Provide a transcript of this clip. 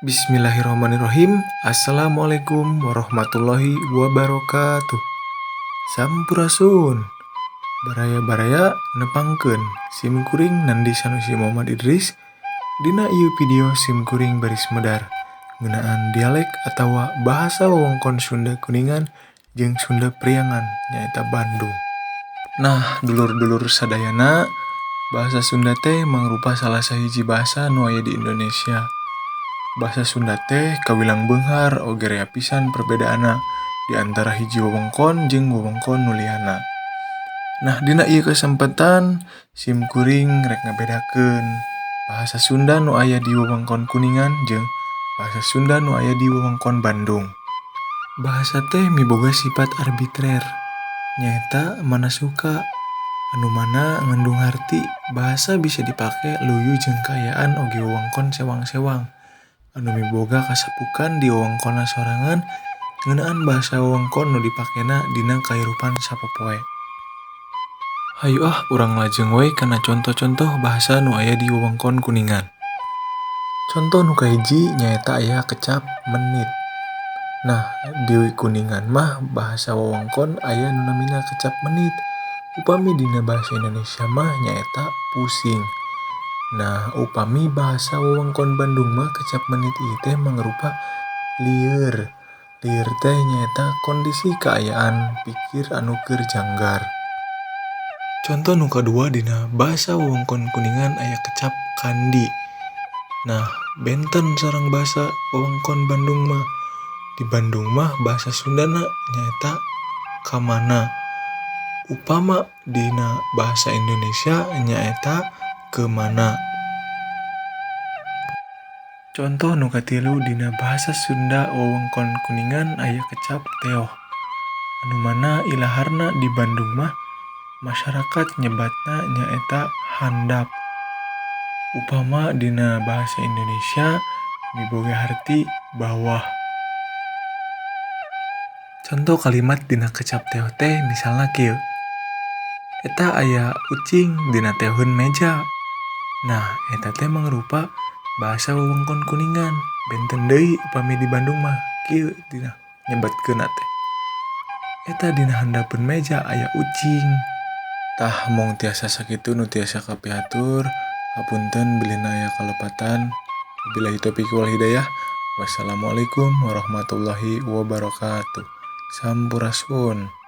Bismillahirrahmanirrahim. Assalamualaikum warahmatullahi wabarakatuh. Sampurasun. Baraya-baraya nepangkeun sim kuring Nandi Sanusi Muhammad Idris. Dina ieu video sim kuring baris medar ngeunaan dialek atawa bahasa wewengkon Sunda Kuningan jeung Sunda Priangan nyaeta Bandung. Nah, dulur-dulur sadayana, bahasa Sunda teh mangrupa salah sahiji bahasa nu aya di Indonesia. Bahasa Sunda teh kawilang beunghar oge rea pisan perbedaanna di antara hiji wewengkon jeung wewengkon nu liyana. Nah, dina ieu kesempatan sim kuring rek ngabedakeun bahasa Sunda nu aya di wewengkon Kuningan jeung bahasa Sunda nu aya di wewengkon Bandung. Bahasa teh miboga sifat arbitrer, nyaeta mana suka anu mana ngandung harti. Bahasa bisa dipake luyu jeung kaayaan oge wewengkon sewang-sewang anu miboga kasepukan di wewengkonna sorangan ngeunaan bahasa wewengkon nu dipakena dina kahirupan sapopoe. Hayu ah, urang lajeng we kana contoh-contoh bahasa nu aya di wewengkon Kuningan. Contoh nu kahiji nyaeta aya kecap menit. Nah, di Kuningan mah bahasa wewengkon aya nu namina kecap menit. Upami dina bahasa Indonesia mah nyaeta pusing. Nah, upami bahasa wewengkon Bandung mah kecap menit ieu teh mangrupa lieur. Lieur teh nyaeta kondisi kaayaan pikir anu keur janggar. Contoh nu kadua dina bahasa wewengkon Kuningan aya kecap kandi. Nah, benten sareng bahasa wewengkon Bandung mah. Di Bandung mah bahasa Sundana nyaeta kamana. Upama dina bahasa Indonesia nyaeta kemana. Contoh nu katilu dina bahasa Sunda wewengkon Kuningan aya kecap teoh. Anu mana ilaharna di Bandung mah masyarakat nyebatna nyaeta handap. Upama dina bahasa Indonesia miboga harti bawah. Contoh kalimat dina kecap teoh teh misalna kieu. Eta aya ucing dina teoheun meja. Nah, eta teh mangrupa bahasa wewengkon Kuningan. Benten deui upami di Bandung mah kieu dina nyebatkeunna teh. Eta dina handapeun meja aya ucing. Tah, mung tiasa sakitu nu tiasa kapihatur. Hapunten bilih aya kalepatan. Wabillahi taufiq wal hidayah. Wassalamualaikum warahmatullahi wabarakatuh. Sampurasun.